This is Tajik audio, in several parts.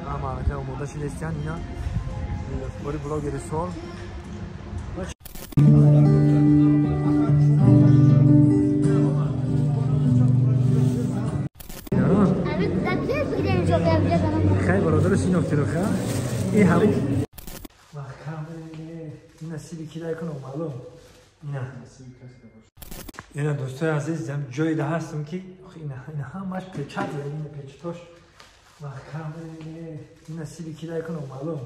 Ҳама аллакай омода шудастиян. Ина бори блогери сол. خیلی برادر شیناختی رو خیلی این همون این نصیبی کی دای کنم معلوم نه اینا دوستای عزیز جایی ده هستم که اینا همش پچت این پچتاش محکم این نصیبی کی دای کنم معلوم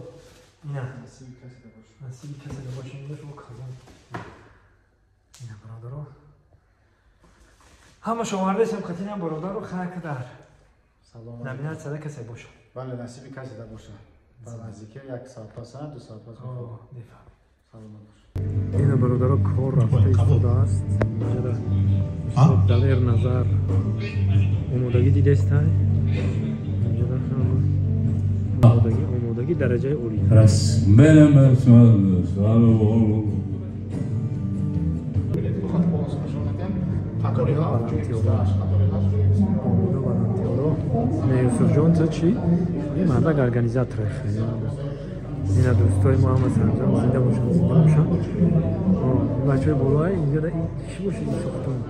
نه نصیبی کسی ده باشه نصیبی کسی ده باشه اینش رو کازم اینا برادرو همش آورده سم خاطر برادرو خاک در سلام نبینه صدا کسی باشه بله نصیبی کسی ده باشه با نزدیک یک ساعت پس دو ساعت پس میفهم. سلامت باش. اینا برادرها کار رفته ایستاده است. اینجا استاد دلیر نظر آمادگی دیده است. اینجا هم آمادگی درجه عالی. یوسف جان تو چی؟ این مردک ارگانیزاتور اینا دوستای ما هم سرجم زنده باشن زنده باشن. بچه بالای اینجا این چی باشه این ساختمون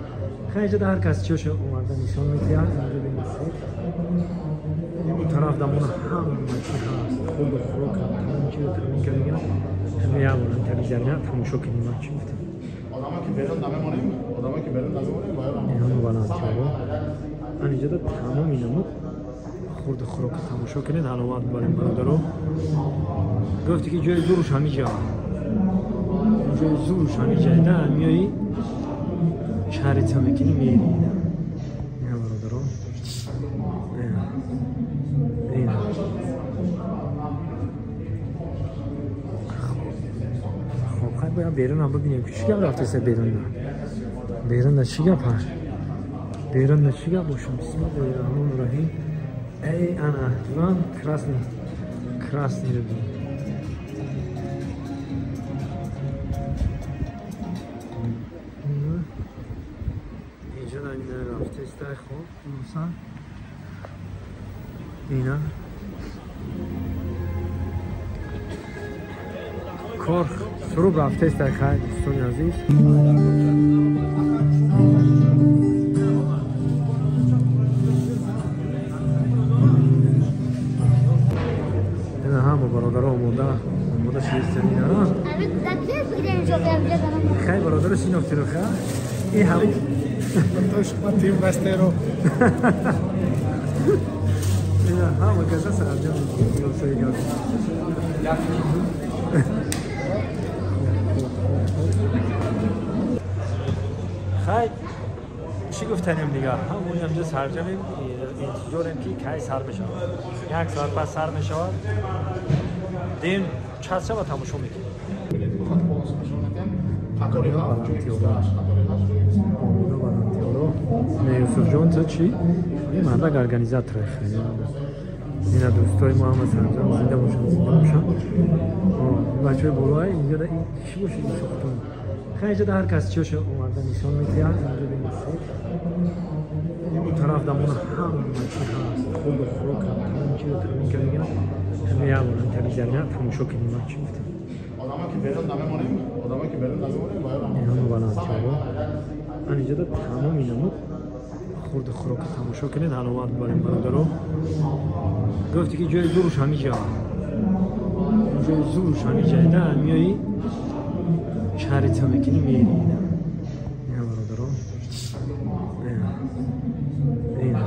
خیلی اینجا هر کس چیش اومده نشان میده. اینجا ببینید این طرف دمون هم چی هست خود خوراک هم چی رو تامین کردن همه یه بارن تلویزیون تماشا کنیم. من چی گفتم آدما که بیرون نمیمونیم آدما که بیرون نمیمونیم باید اینا بالانتیارو من اینجا تمام اینمو خورد خوراک تماشا کنید. حلاوت باریم برادرو گفتی که جای زورش همینجا جای زورش همینجا نه میایی شهر میکنی میری. نه برادرو نه خب خیلی باید بیرون هم ببینیم که چی گپ رفته سه بیرون نه بیرون نه چی گپ هست بیرون نه چی گپ باشم. بسم الله الرحمن الرحیم. ای انا جوان красный красный رو ببین. اینجا اینا رفته است. خب مثلا اینا کار شروع رفته است. خیلی دوستان عزیز برادر آماده شدیستن. اینا خیلی برادر شیناختی رو خیلی این همون تیم بسته رو اینا همه کسا سرجم خیلی چی گفتنیم دیگه همون همجا سرجمیم انتظاریم که کی سر میشود یک ساعت پس سر میشود دیم چند شب تماشا میکنیم. یوسف جان تو چی؟ این مردک ارگانیزاتور اینا دوستای ما هم سرجم زنده باشن زنده باشن. بچه بالای اینجا این چی باشه این ساختمون خیلی اینجا هر کس چیش اومده نشان میده. اینجا ببینید این طرف دمون هم چی هست خود خوراک هم چی رو تامین کردن همه یه بارن تلویزیون تماشا کنیم. من چی گفتم آدما که بیرون نمیمونیم آدما که بیرون نمیمونیم باید اینا بالانتیارو من اینجا تمام اینمو خورد خوراک تماشا کنید. حلاوت باریم برادرو گفتی که جای زورش همینجا جای زورش همینجا نه میایی شهر میکنی میری. اینا برادرو اینا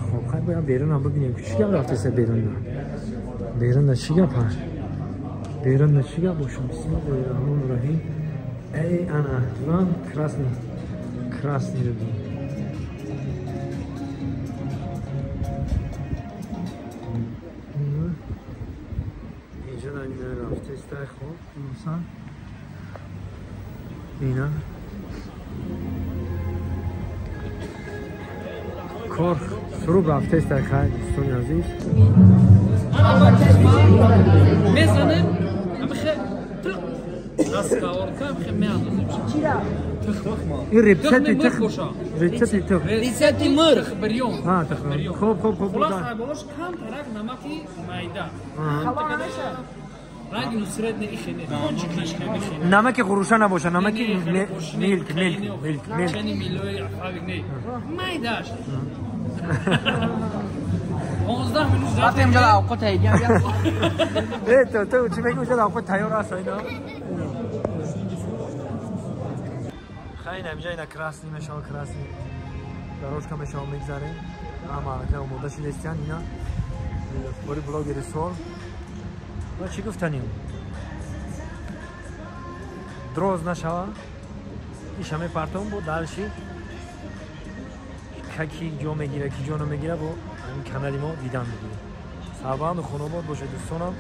خب خیلی باید بیرون هم ببینیم که چی گپ رفته سه بیرون نه بیرون نه چی گپ هست بیرون نه چی گپ باشم. بسم الله الرحمن الرحیم. ای انا جوان красный красный رو ببین. اینجا اینا رفته است. خب مثلا اینا کار شروع رفته است. خیلی دوستان عزیز میزنه. Ин рецепти тих, рецепти тих. Рецепти мурғ бирён. Ҳа, тих. Хуб, хуб, хуб. Хулос, болош камтарак намаки майда. Ранги нусрат не ихе не. Намаки ғуруша набоша, намаки милк, милк, милк, милк. Чени милои афавик не. Майдаш. 15 минут. Вақте инҷо авқот ҳайдиям. Э, ту чӣ мегӯӣ, инҷо авқот тайёр аст айна? Хай, инҷа ина красный мешава, красный. Дорожка мешава, мегзарем. Ама аллакай омода шудестиян ина. Бори блогери сол. Ма чӣ гуфтанем? Дроз нашава. Иша мепартом бо дальше. Ки ҷо мегира, ки ҷо намегира, бо ҳамин канали мо дидан мегирем. Сарбаланду хонобод бошед, дӯстонам.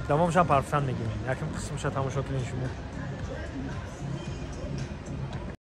Давомшам парфсан мегирем. Якм қисмша тамошо кунед шумо.